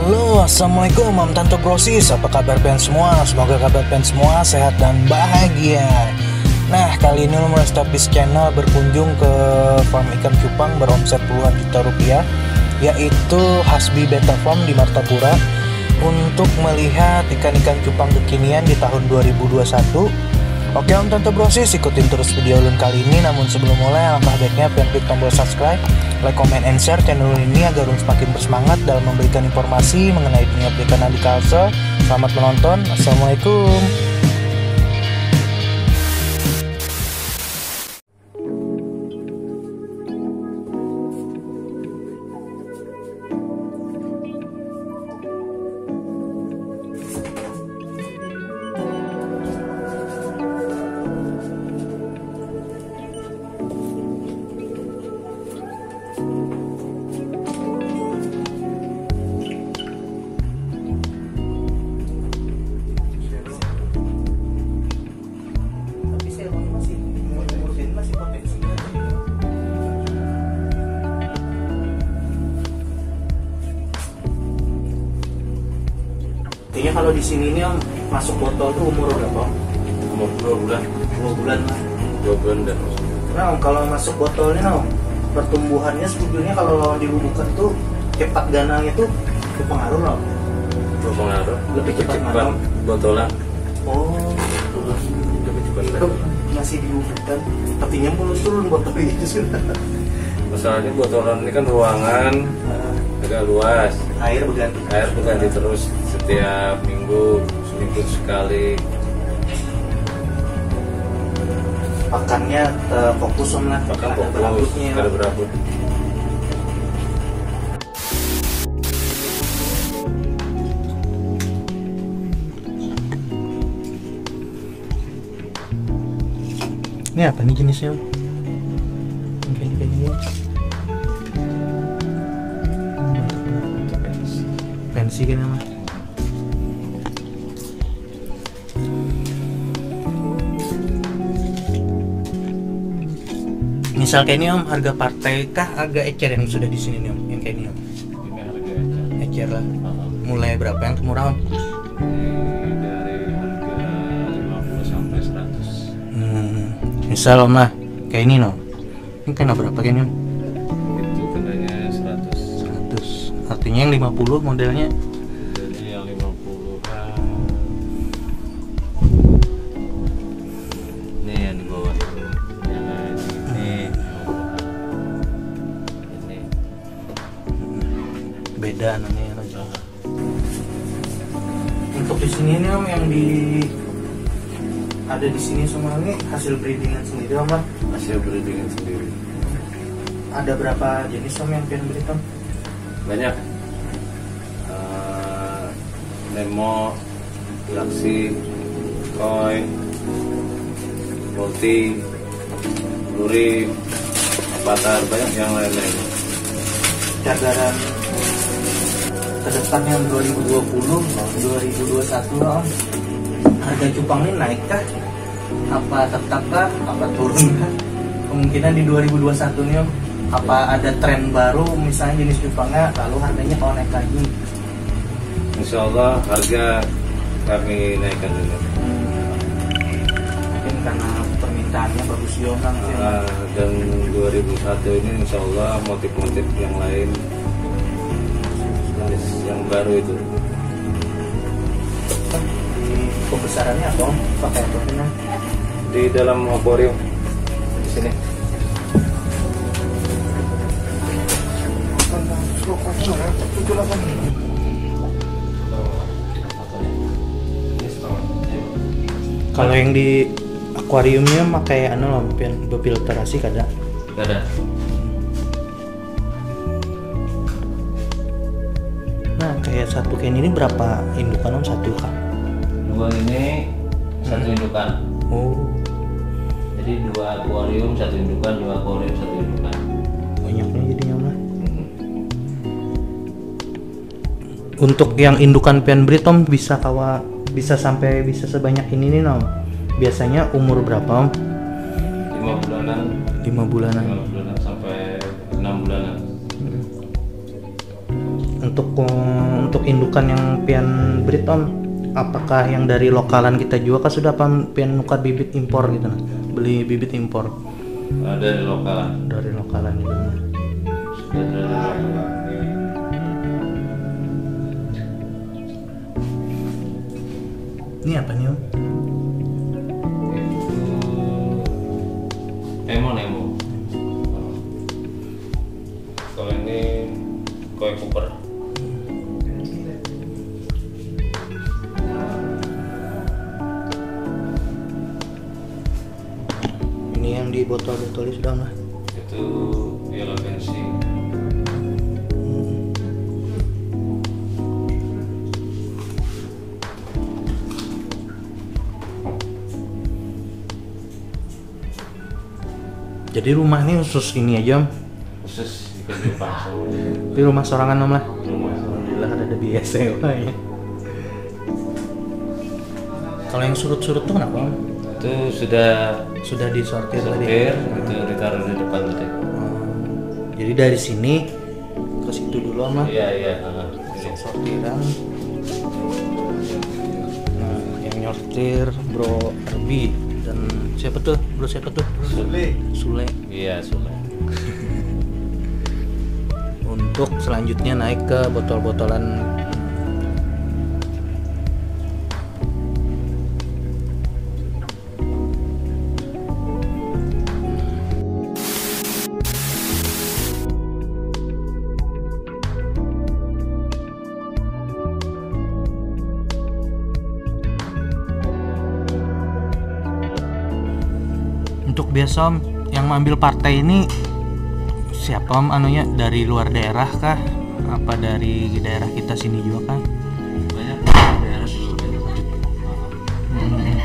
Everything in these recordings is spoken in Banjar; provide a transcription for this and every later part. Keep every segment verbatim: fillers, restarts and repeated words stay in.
Halo, assalamualaikum Om Tante Brosis. Apa kabar pian semua? Semoga kabar pian semua sehat dan bahagia. Nah, kali ini Om Restabis Channel berkunjung ke farm ikan cupang beromset puluhan juta rupiah, yaitu Hasbi Beta Farm di Martapura, untuk melihat ikan-ikan cupang kekinian di tahun dua ribu dua puluh satu. Oke Om Tante Brosis, ikutin terus video ulun kali ini. Namun sebelum mulai, alangkah baiknya pian klik tombol subscribe, like, comment, and share channel ulun ini agar ulun semakin bersemangat dalam memberikan informasi mengenai dunia perikanan di Kalsel. Selamat menonton. Assalamualaikum. Tapi Selon masih, masih potensi. Artinya kalau di sini nih Om, masuk botol tuh umur berapa? Umur dua bulan. Dua bulan lah. Dua bulan dan. Nah Om, kalau masuk botol ini Om, pertumbuhannya sebetulnya kalau lawan dibubukan tuh cepat ganalnya tuh berpengaruh lah. Berpengaruh. Lebih cepat. Cepat mana? Botolan. Oh, lebih cepat. Itu masih dibubukan, tapi nyambung turun botol itu sudah. Masalahnya botolan ini kan ruangan, ah, agak luas. Air berganti. Air berganti terus setiap minggu, seminggu sekali. Pakannya eh, fokus Om lah. Pakan ada fokus, berabutnya. Ada berabut. Ini apa nih jenisnya? Kayak gini ya. Pensi kan, Mas? Misal kayak ini Om, harga partai kah agak ecer yang sudah di sini nih Om, yang kayak ini Om? Ini harga ecer. Ecer lah. Mulai berapa yang murah Om? Ini dari harga lima puluh sampai seratus. Hmm, misal Om lah, kayak ini no. Ini kena berapa kayak ini Om? Itu kenanya seratus. Seratus. Artinya yang lima puluh modelnya? Jadi yang lima puluh kan. Nih yang di bawah. Yang ini. Ini. Beda namanya. Untuk di sini nih Om, yang di ada di sini semua ini hasil breedingan sendiri Om, Bang? Hasil breedingan sendiri. Ada berapa jenis Om yang pian breed Om? Banyak. Eh, Nemo, Galaxy, Koi, Multi, Luri, Avatar, banyak yang lain-lain. Cagaran ke depan yang dua ribu dua puluh, dua ribu dua puluh satu lah Om. Harga cupang ini naik kah? Apa tetap kah? Apa turun kah? Kemungkinan di dua ribu dua puluh satu nih Om, apa ada tren baru misalnya jenis cupangnya, lalu harganya kalau naik lagi? Insya Allah harga kami naikkan juga. Mungkin karena permintaannya bagus juga kan. Ah, dan dua ribu satu ini insya Allah motif-motif yang lain, jenis yang baru itu. Di pembesarannya apa Om? Pakai apa Om? Di dalam akuarium. Di sini. Kalau yang di akuariumnya pakai anu Om, pian, befilterasi kada? Kada. Nah, kayak satu kayak ini berapa indukan Om, satu kah? Dua ini satu indukan. Oh. Jadi dua akuarium satu indukan, dua akuarium satu indukan. Banyaknya jadinya mah. Untuk yang indukan pian breed Om, bisa kawa, bisa sampai bisa sebanyak ini nih Om? Biasanya umur berapa Om? Lima bulanan. Lima bulanan. Lima bulanan sampai enam bulanan. Untuk Untuk indukan yang pian breed, Om, apakah yang dari lokalan kita jua kah sudah, apa pian nukar bibit impor gitu nah? Beli bibit impor. Ah, dari lokalan. Dari lokalan juga. Sudah dari lokalan. Ini apa nih, Om? Itu Nemo, Nemo. Kalau ini koi Cooper. Ini yang di botol-botol sudah mah. Itu Yellow Fancy. Jadi rumah ini khusus ini aja, Om. Khusus ikan cupang sama Di rumah sorangan, Om, lah. rumah. Alhamdulillah ada, ada biasa ya, Pak, ya. Kalau yang surut-surut tuh kenapa, Om? Itu sudah Sudah disortir tadi. Sortir, itu ditaruh di depan tadi. Oh. Jadi dari sini ke situ dulu, Om, lah. Iya, iya. Heeh. Sortiran. Nah, yang nyortir Bro Arbi dan siapa tuh? Bro siapa tuh? Sule. Sule. Iya, Sule. Untuk selanjutnya naik ke botol-botolan. Untuk biasa, Om, yang mengambil partai ini siapa, Om, anunya, dari luar daerah kah? Apa dari daerah kita sini juga kah? Banyak daerah di luar daerah. Hmm.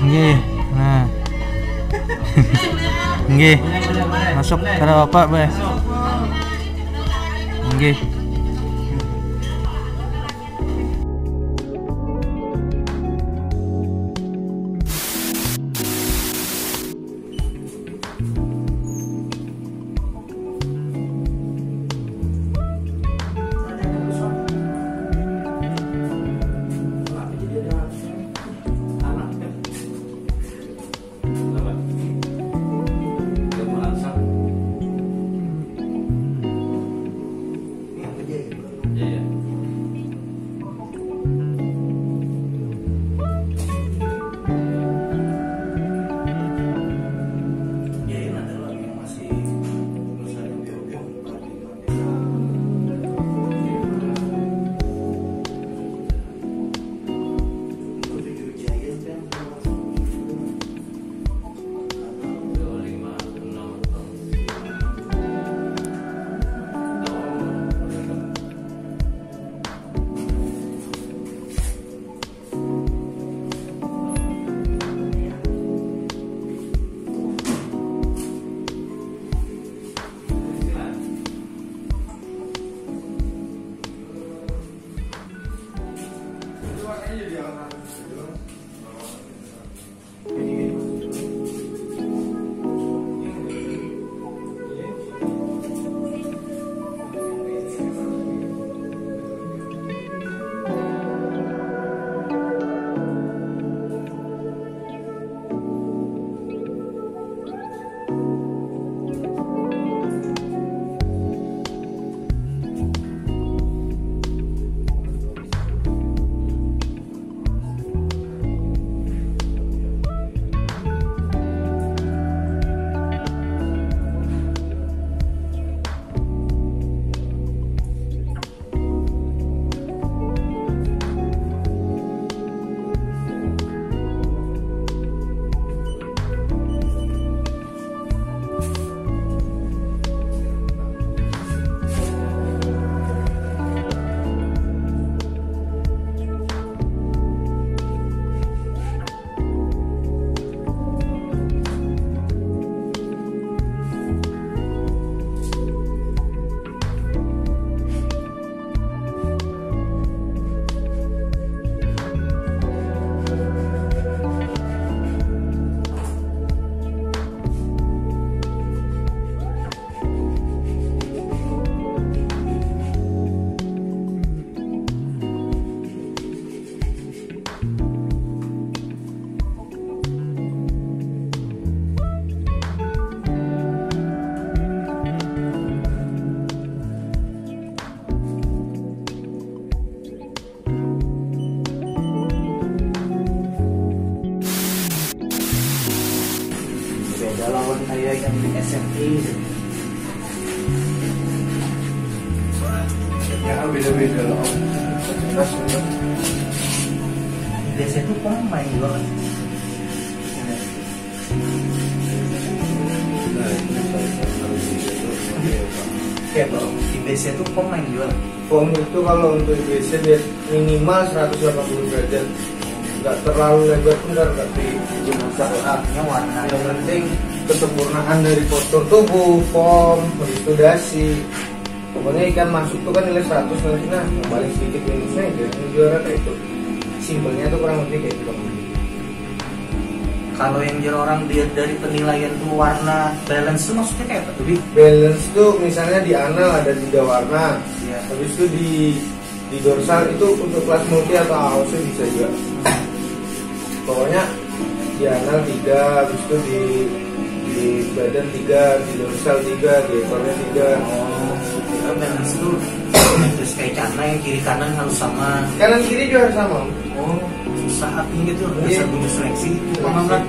Nggih, nah. Nggih. Masuk kada apa-apa, Bah. Nggih. Ya, beda-beda lah. Biasanya tuh pom main juga kan. Nah, ini salah satu harus dijaga. Kayak bro, di biasanya tuh pom main juga. Pom itu kalau untuk I B C dia minimal seratus delapan puluh derajat. Nggak terlalu lebar pun nggak, tapi masalah. Artinya warna. Yang penting kesempurnaan dari postur tubuh, form, habis itu dasi. Pokoknya ikan masuk tuh kan nilai seratus nanti, nah, yang paling sedikit minusnya itu yang juara kayak itu. Simpelnya tuh kurang lebih kayak itu, Bang. Kalau yang jar orang dia dari penilaian tuh warna balance tuh maksudnya kayak apa tuh, Bi? Balance tuh misalnya di anal ada tiga warna. Iya. Habis itu di di dorsal itu untuk kelas multi atau A O C bisa juga. Pokoknya di anal tiga, habis itu di di badan tiga, di dorsal tiga, di ekornya tiga. Oh, kira balance tuh terus kayak celana yang kiri kanan harus sama. Kanan kiri juga harus sama. Oh, susah artinya gitu. Iya. Dasar butuh seleksi, paham kan?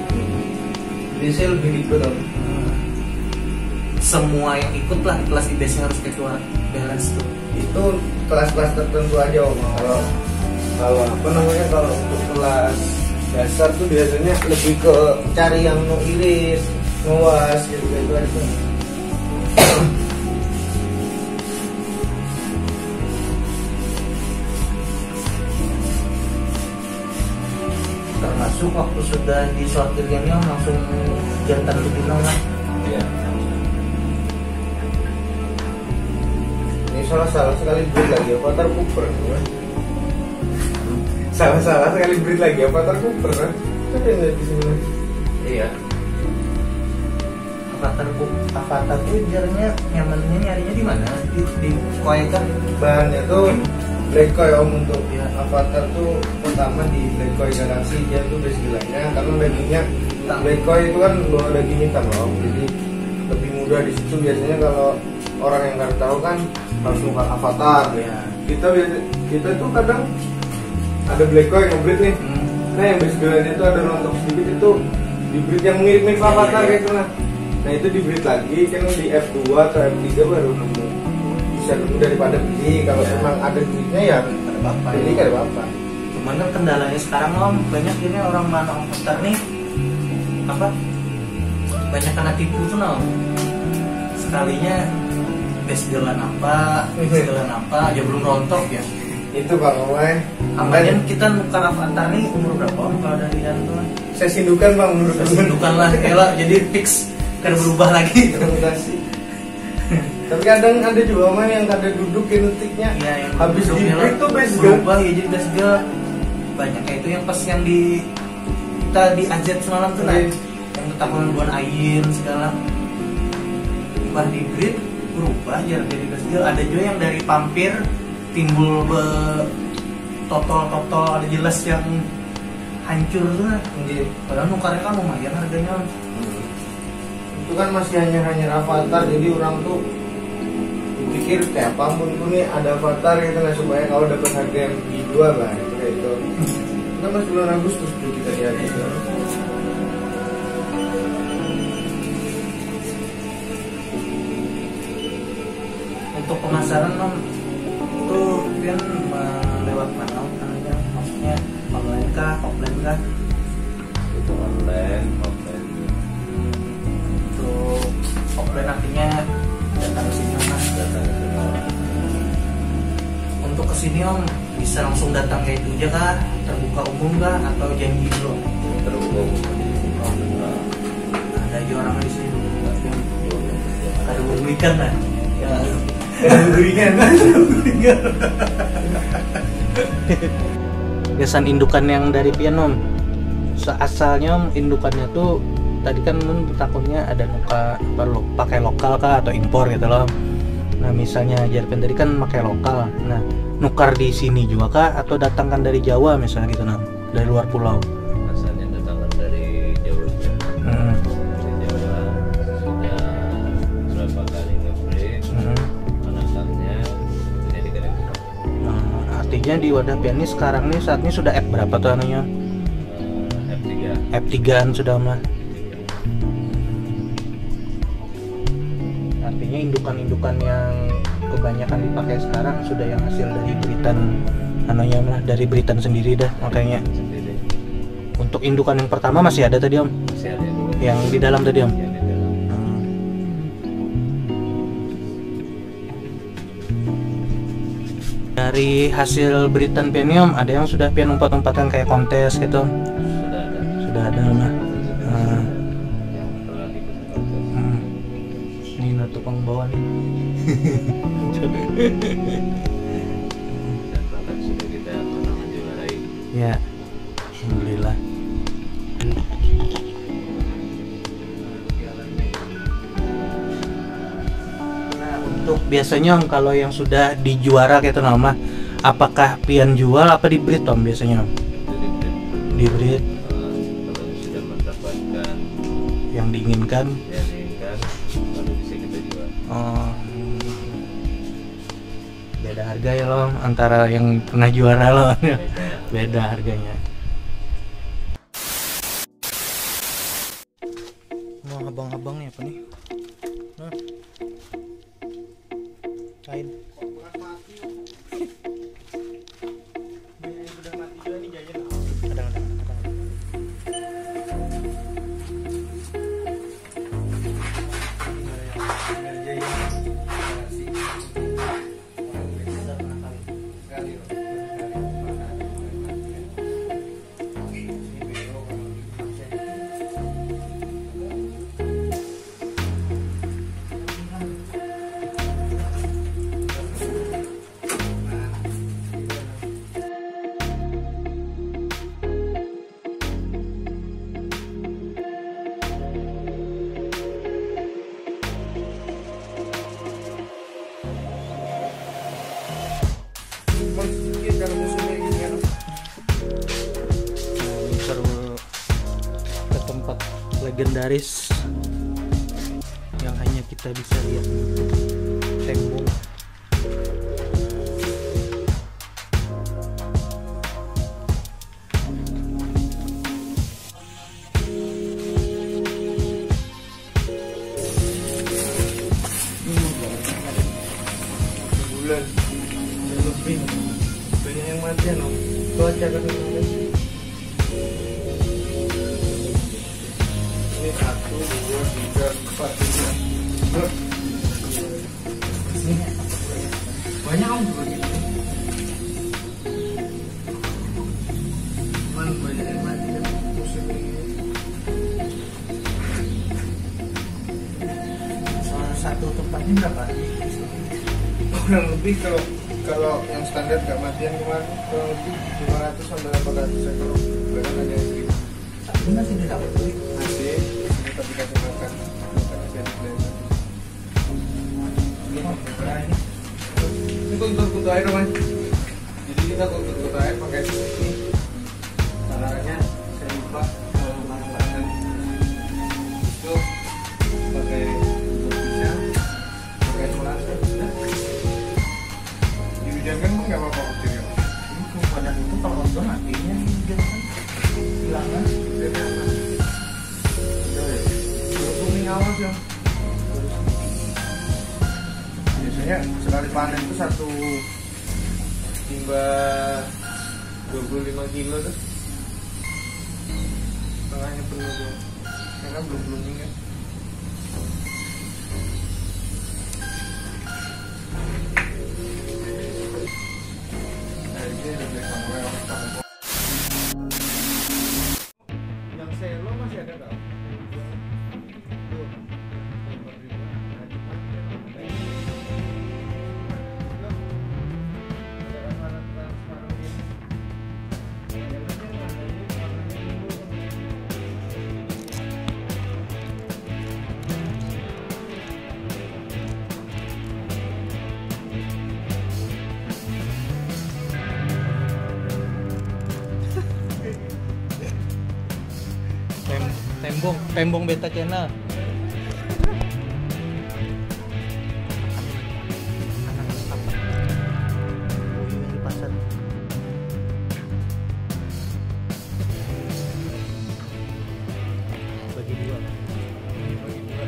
Biasanya lebih ribet, Om. Hmm. Semua yang ikut lah di kelas I B C harus kayak keluar balance tuh. Itu kelas-kelas tertentu aja, Om. Kalau kalau apa namanya, kalau untuk kelas dasar tuh biasanya lebih ke cari yang nu irit, nuas gitu gitu aja. Termasuk waktu sudah disortir ini langsung jantan lebih lah. Iya. Ini salah salah sekali breed lagi apa terkuper, kan? Salah salah sekali breed lagi apa terkuper, kan? Itu yang nggak bisa. Iya. Avatar bu, avatar tuh jarnya nyamannya nyarinya di mana? Di, di koi kan? Bahannya tuh black koi, Om, untuk ya, avatar tuh pertama di black koi galaxy, dia tuh base gelapnya karena dagingnya black koi itu kan bawa daging hitam, Om, jadi lebih mudah di situ. Biasanya kalau orang yang nggak tahu kan harus nukar avatar. Ya. Kita biasa, kita tuh kadang ada black koi ngebreed nih. Hmm. Nah, yang base gelapnya tuh ada rontok sedikit, itu di breed yang mirip-mirip avatar Iya, iya. Kayak itu, nah. Nah, itu di breed lagi kan di F dua atau F tiga baru nemu. Bisa nemu daripada beli, kalau Iya. Emang ada duitnya ya Ada apa-apa. Beli, nggak ada apa-apa. Cuman kan kendalanya sekarang, Om, banyak ini orang mana avatar nih apa banyak kena tipu tuh, nah. Sekalinya base gelap apa, base gelap apa aja belum rontok ya. Itu Bang Omai. Amannya kita nukar avatar nih umur berapa, Om, kalau dari Ian tuh? Saya sindukan, Bang, menurut Terus indukan lah, ya lah, jadi fix kan berubah lagi. Mutasi. Tapi kadang ada juga, Mang, yang kada duduk genetiknya. Iya, yang Habis duduk di ya breed lah. Tuh base gelap. Berubah ya, jadi base gelap. Banyak kayak itu yang pas yang di kita di A Z semalam tuh, nah. Iya. Yang ketahuan buan ain segala. Pas di breed berubah jadi base gelap. Ada juga yang dari pampir timbul be totol-totol, ada jelas yang hancur tuh, nah. Iya. Padahal nukarnya kan lumayan harganya. Itu kan masih hanyar-hanyar avatar, jadi orang tuh pikir kayak apa pun tuh nih ada avatar gitu, nah, supaya kalau dapat harga yang lebih dua lah, kayak itu. Kita masih bulan Agustus tuh kita lihat itu. Untuk pemasaran, Om, itu pian melewat mana, Om, anunya? Maksudnya online kah, offline kah? Itu online, offline. Untuk offline artinya datang ke sini, Mas. Datang ke sini. Untuk ke sini, Om, bisa langsung datang kayak itu aja kah? Terbuka umum kah? Atau janji dulu? Terbuka umum. Nah, Ada aja orang di sini. tapi yang belum kerja. Ada weekend lah. Ya. Weekend. Gasan indukan yang dari pian, Om. Seasalnya, Om, indukannya tuh tadi kan mun takunnya ada nuka perlu pakai lokal kah atau impor gitu loh. Nah, misalnya jar pian tadi kan pakai lokal. Nah, nukar di sini juga kah atau datangkan dari Jawa misalnya gitu, nah, dari luar pulau. Asalnya datangkan dari Jawa juga. Hmm. Dari Jawa sudah berapa kali nge-breed, Hmm. anakannya ini dikirim. Nah, artinya di wadah pian ini sekarang nih saat ini sudah F berapa tuh anunya? F tiga. F tigaan sudah mah. Ini indukan-indukan yang kebanyakan dipakai sekarang sudah yang hasil dari beritan, anunya lah, dari beritan sendiri dah makanya. Untuk indukan yang pertama masih ada tadi, Om? Masih ada dulu. Yang di dalam tadi, Om? Yang di dalam. Hmm. Dari hasil beritan pian ni, Om, ada yang sudah pian umpat-umpatkan kayak kontes gitu? Sudah ada. Sudah ada lah. Nah. Yang telah dibentuk. Hmm. Ini nah tukang bawa nih. Dan bahkan sudah kita pernah menjuarai. Ya. Alhamdulillah. Nah, untuk biasanya, Om, kalau yang sudah dijuara gitu, nama, apakah pian jual apa dibreed, Om, biasanya, Om? Itu dibreed. Dibreed. Eh, kalau sudah mendapatkan yang diinginkan. Yang diinginkan, baru bisa kita jual. Oh. Beda harga ya, Om, antara yang pernah juara, Om. Beda. Beda harganya. Mau abang-abang nih apa nih? Nah. Kain. Ada, ada, ada. Nah, ini baru ke tempat legendaris yang hanya kita bisa lihat, tembok. Sebulan, udah lebih. Banyak yang mati, anu. Cuaca kan kemarin. Ini satu, dua, tiga, empat, lima. Banyak, Om. Cuman banyak yang mati kan musim ini. Salah satu tempatnya berapa? Kurang lebih kalau, kalau yang standar nggak matian kemarin, kurang lebih lima ratus sampai delapan ratus ekor. Bahkan ada yang seribu. Tapi masih didapat duit. Masih, masih tetap dikasih makan. Makanya jadi belajar. Ini kontur kutu air, Mas. Jadi kita kontur kutu air pakai ini. Caranya saya lupa, kalau masalahkan itu pakai kontur pisang, pakai tulang, sudah. Dihujankan pun nggak apa-apa, kecil ya. Ini padan itu kalau hujan matinya sih, hujan kan. Hilangnya. Jadi apa? Udah ya. Terus kuning awas ya. Biasanya sekali panen itu satu timba dua puluh lima kilo tuh. Setengahnya penuh tuh. Karena belum blooming kan. Nah, ini ada black summer yang cakep. Yang selo masih ada nggak? Tuh. Tem- tembong, tembong beta channel. Anak apa? Ini di pasar. Bagi dua. Ini bagi dua.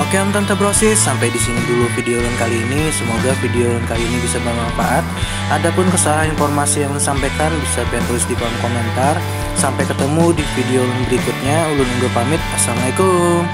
Oke, Tante Brosis, sampai di sini dulu video ulun kali ini. Semoga video ulun kali ini bisa bermanfaat. Adapun kesalahan informasi yang ulun sampaikan, bisa pian tulis di kolom komentar. Sampai ketemu di video ulun berikutnya. Ulun Unggur pamit. Assalamualaikum.